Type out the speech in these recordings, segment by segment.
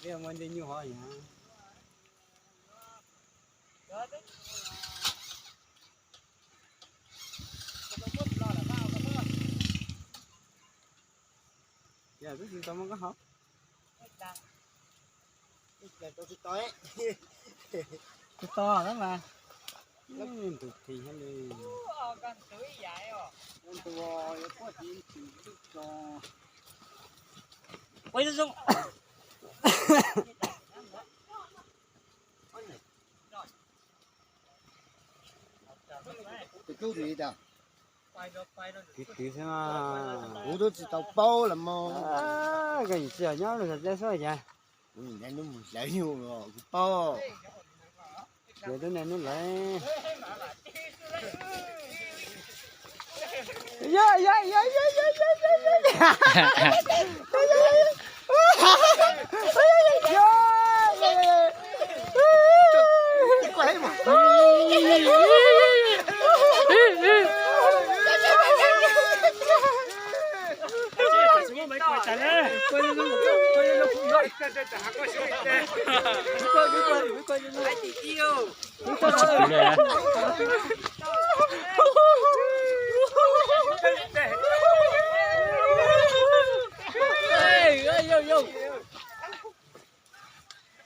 Peb muaj ncej nyuj hov yog. Yog twb tsis tau muaj koj hov. Tsis tau lawm mas. Tus thim hab li. Ua zoo. Tus tub twg tas? Kwv tij xwb mas. Kuv twb tsis tau paub los mas. Koj tsis yog nyob rau saum teb xwb cas? Kuv niaj hnub mus hlawv nyuj los kuv paub. Ces twb niaj hnub hlawv.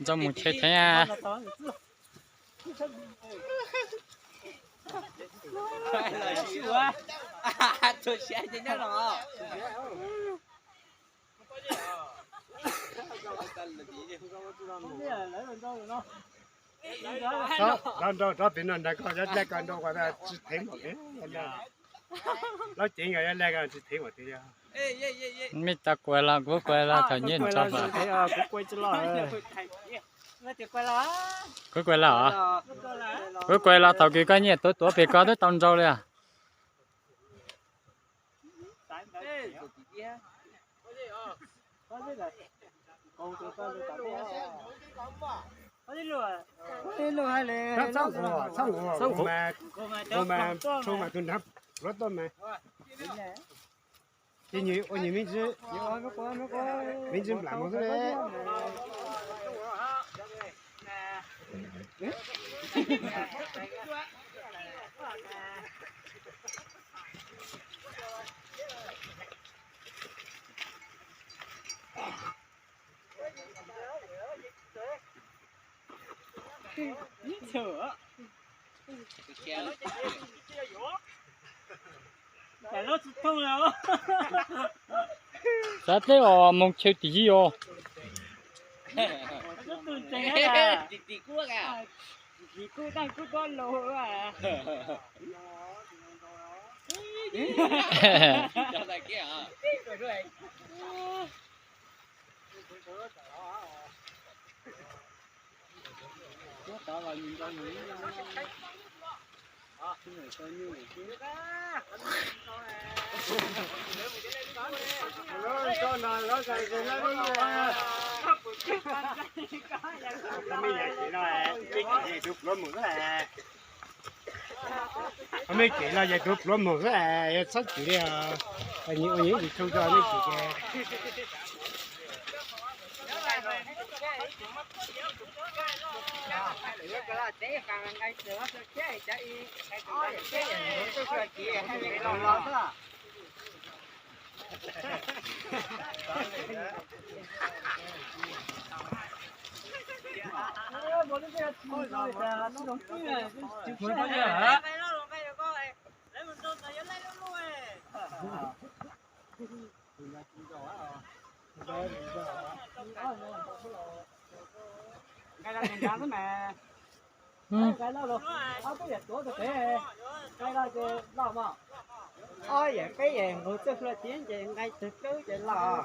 Ntxoov mus cheb theeb. Nrog nrog pem no nrog koj, yog le koj nrog koj tsis thev npaum tiag. Lawv ceev yog le koj tsis thev npaum tiag. Mej tau kuas los kuv kuas los thaum nyiaj tso mas. Kuv kuas los, kuv kuas los thaum kws koj nyiaj tuav tuav pem koj twb tau nrau li. Txhob nqus, txhob nqus mas, mas tso mas tus nrab pluav tuaj mas. Ces nyias ua nyias me ntsis, me ntsis nplam mus xwb. Xav teb os, moog chaw tim yij os. Mej ces los yog tus pluav moog xwb, yog txhob chim li, nyias ua nyias ib tug tso mej chim ces. Nqaij loj ces nrab xwb mas. Nqaij loj los, ob peb yam tuav rau pem, nqaij loj ces loj mog. Ob yam peb yam nqug txawj hlua tiag ces nqaij tawg kawg ces loj.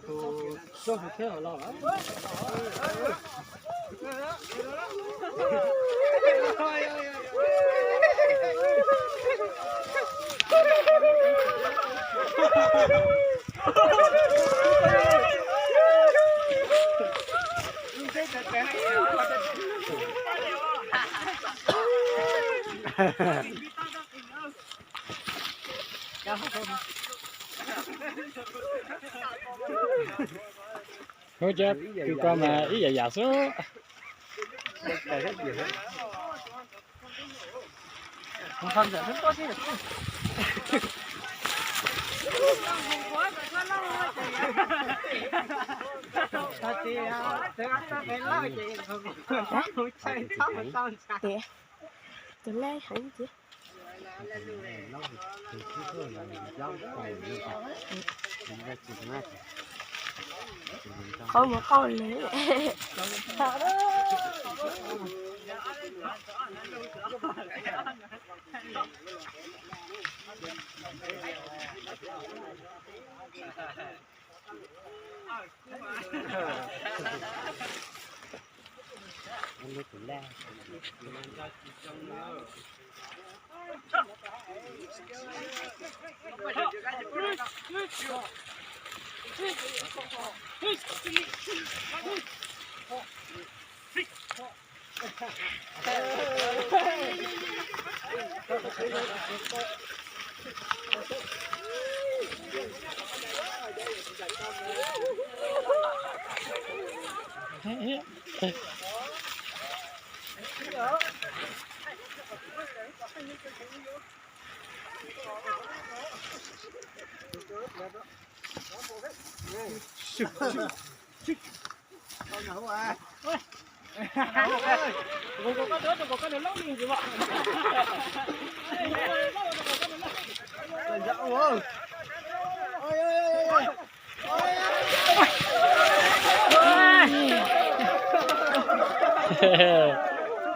Tus suab hu thiab los loj. Hnub cov kws ko mas ib yam yam xwb. Tus lej heev tiag. Qhov mus qauj lawm.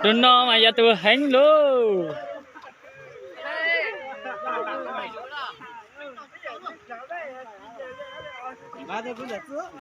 Tus no mas yog tus heev lauj.